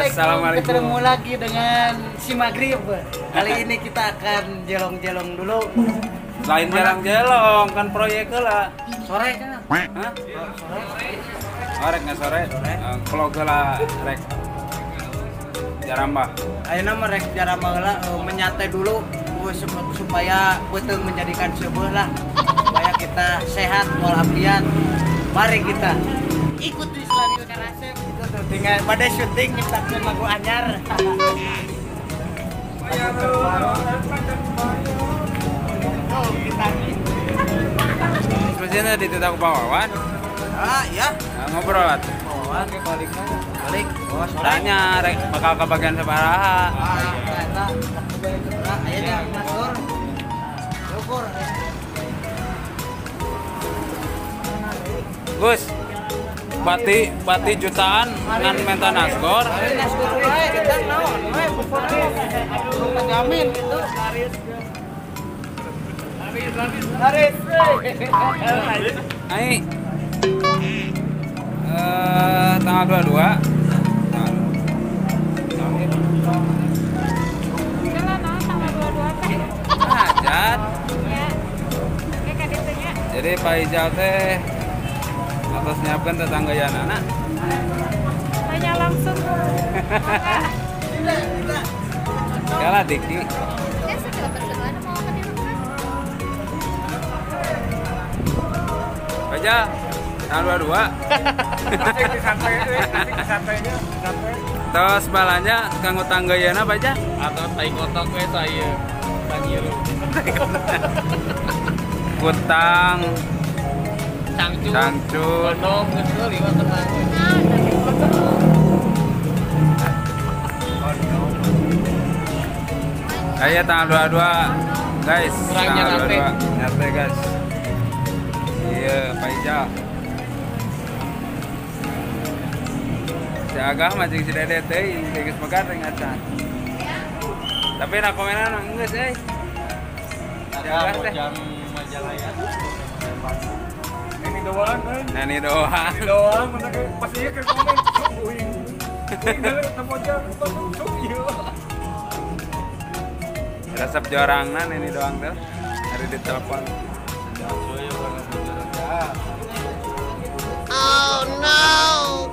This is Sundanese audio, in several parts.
Assalamualaikum. Ketemu lagi dengan si Maghrib. Kali ini kita akan jelong-jelong dulu. Lain jelong-jelong kan proyek lah. Sore kan? Hah? Sore. Sore nggak sore? Vlog lah rek. Jarambah. Ayeuna mah rek jarambah lah, menyantai dulu supaya beuteung menjadikan seubeuh lah. Supaya kita sehat walafiat. Mari kita ikuti selanjutnya Rasep. Tinggal pada syuting nyiptakeun lagu anyar. Oh, kita sebenarnya di Tita Pawawan. Ah, ya. Nah, ngobrol atuh. Pawawan balik mana? Balik. Oh, sore. Tanya rek bakal ke bagian sabaraha. Ah, eta ke bagian sabaraha aya nya Nasgor. Syukur. Gus, bati jutaan ngan menta Nasgor. Nasgor wae kita naon we jamin gitu. Laris. Ai. Tanggal 22. Jalan naon tanggal 22 teh? Hajat. Ya. Oke ka ditu nya. Jadi Pak Ijal teh atas nyiapkan tetangga ya anak. Tanya langsung. Kalah Diki. Ya sudah persetujuan mau ke di rumah. Baca tanggal 22. Terus balanya kanggo tangga yana baca atau tai kotok we saya panyiru. Kutang cangcut, kondom kecil lima tenang. Ayo tanggal 22 guys, tanggal 22 nyate guys. Iya Pak Ijal. Si Agah mah jeung si Dede teh geus megar teh ngacan. Tapi na komenan geus euy. Si Agah teh jam Majalaya. Neni doang kan? Neni doang. Neni doang, mana ke pas ieu keur komen sok uing. Uing jam sok ieu. Resep jorangna neni doang teh. Hari ditelepon. Oh no.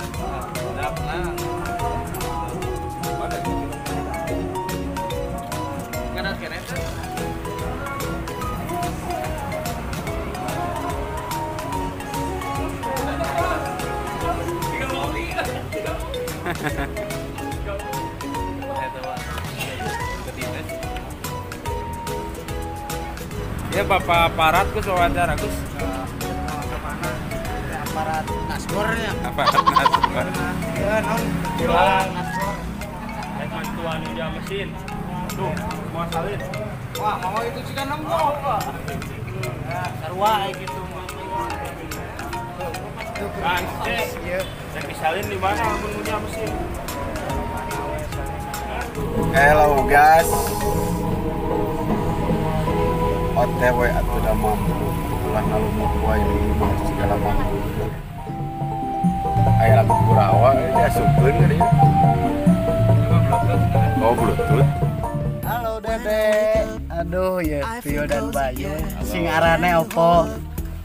Ya bapak aparat Gus wawancara Gus. Aparat Nasgor ya. Aparat Nasgor. Ya non. Jualan Nasgor. Rek mantuan udah mesin. Tuh, mau salin. Wah, mau itu juga nemu. Ya, sarua gitu. Kan, rek disalin di mana lamun punya mesin? Hello guys. OTW atau udah mampu ulah ngalumur wae mah segala mampu. Aya lagu Kurawa diasupkeun ka dieu. Oh Bluetooth. Halo Dede. Aduh ya Tio dan Bayu. Sing arane opo?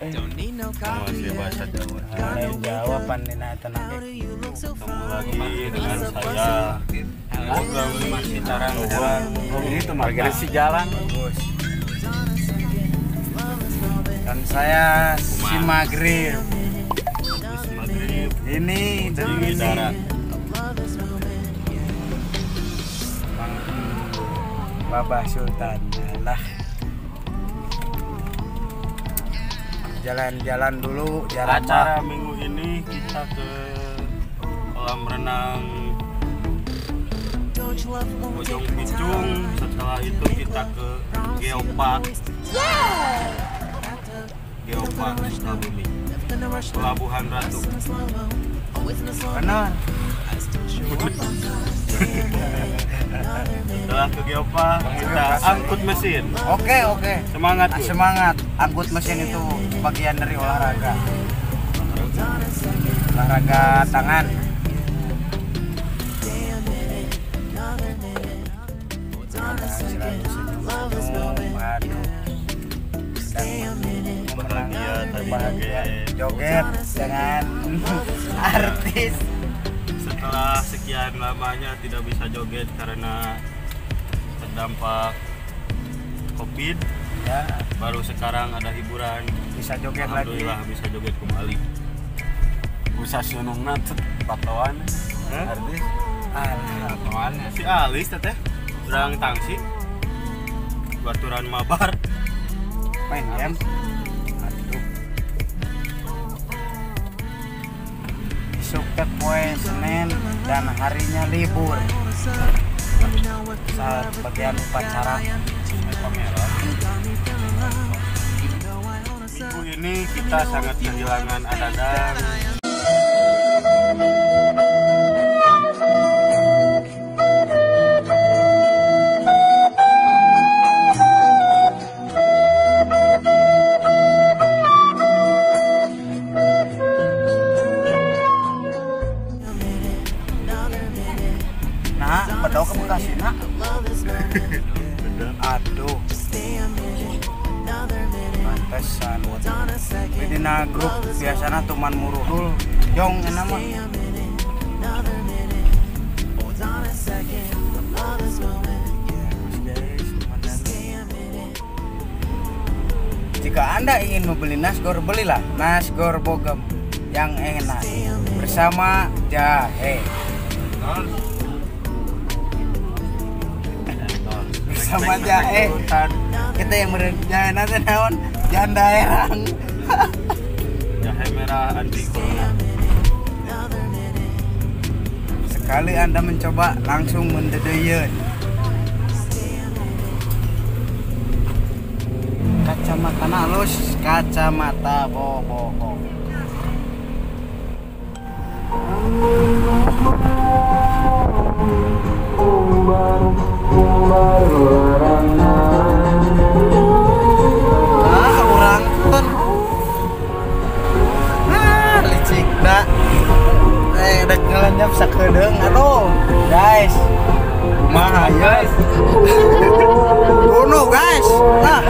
Masih bahasa Jawa. Lain Jawa pan dina eta nage. Ketemu lagi dengan saya. Masih tarang jalan. Ini tuh marga si jalan. Bagus. Dan saya si Maghrib. Ini demi ini. Babah Sultan lah. Jalan-jalan dulu. Jalan acara minggu ini kita ke kolam renang Bojong Picung. Setelah itu kita ke Geopark. Geopark Sukabumi, Pelabuhan Ratu. Benar. Setelah ke Geopark kita angkut mesin. Oke oke. Semangat. Semangat. Angkut mesin itu bagian dari olahraga. Olahraga tangan. Yang selalu senyum, aduh, sedang bahagia tadi bahagia joget dengan artis. Setelah sekian lamanya tidak bisa joget karena terdampak Covid, ya, baru sekarang ada hiburan, bisa joget lagi. Alhamdulillah bisa joget kembali. Usah sunungna patoan artis. Patoan si Alis teteh urang tangsi baturan mabar main game. Aduh. Besok teh poe Senin dan harinya libur. Saat bagian upacara. Minggu ini kita sangat kehilangan Adadang. Nah, bedog ke Bekasi nak. Aduh. Pantesan. Dina grup biasana tuman muruhul jong enak mah. Jika Anda ingin membeli nasgor, belilah Nasgor Bogem yang enak bersama jahe. Bersama jahe. Kita yang jahe nanti naon janda herang. Jahe merah anti corona. Sekali Anda mencoba langsung mendedeyeun. Kacamata halus, kacamata boboho. Ah, urang pun. Ah, licik dah. Dek ngelenyap sakedeung, aduh, guys. Kumaha guys? Bunuh guys. Nah.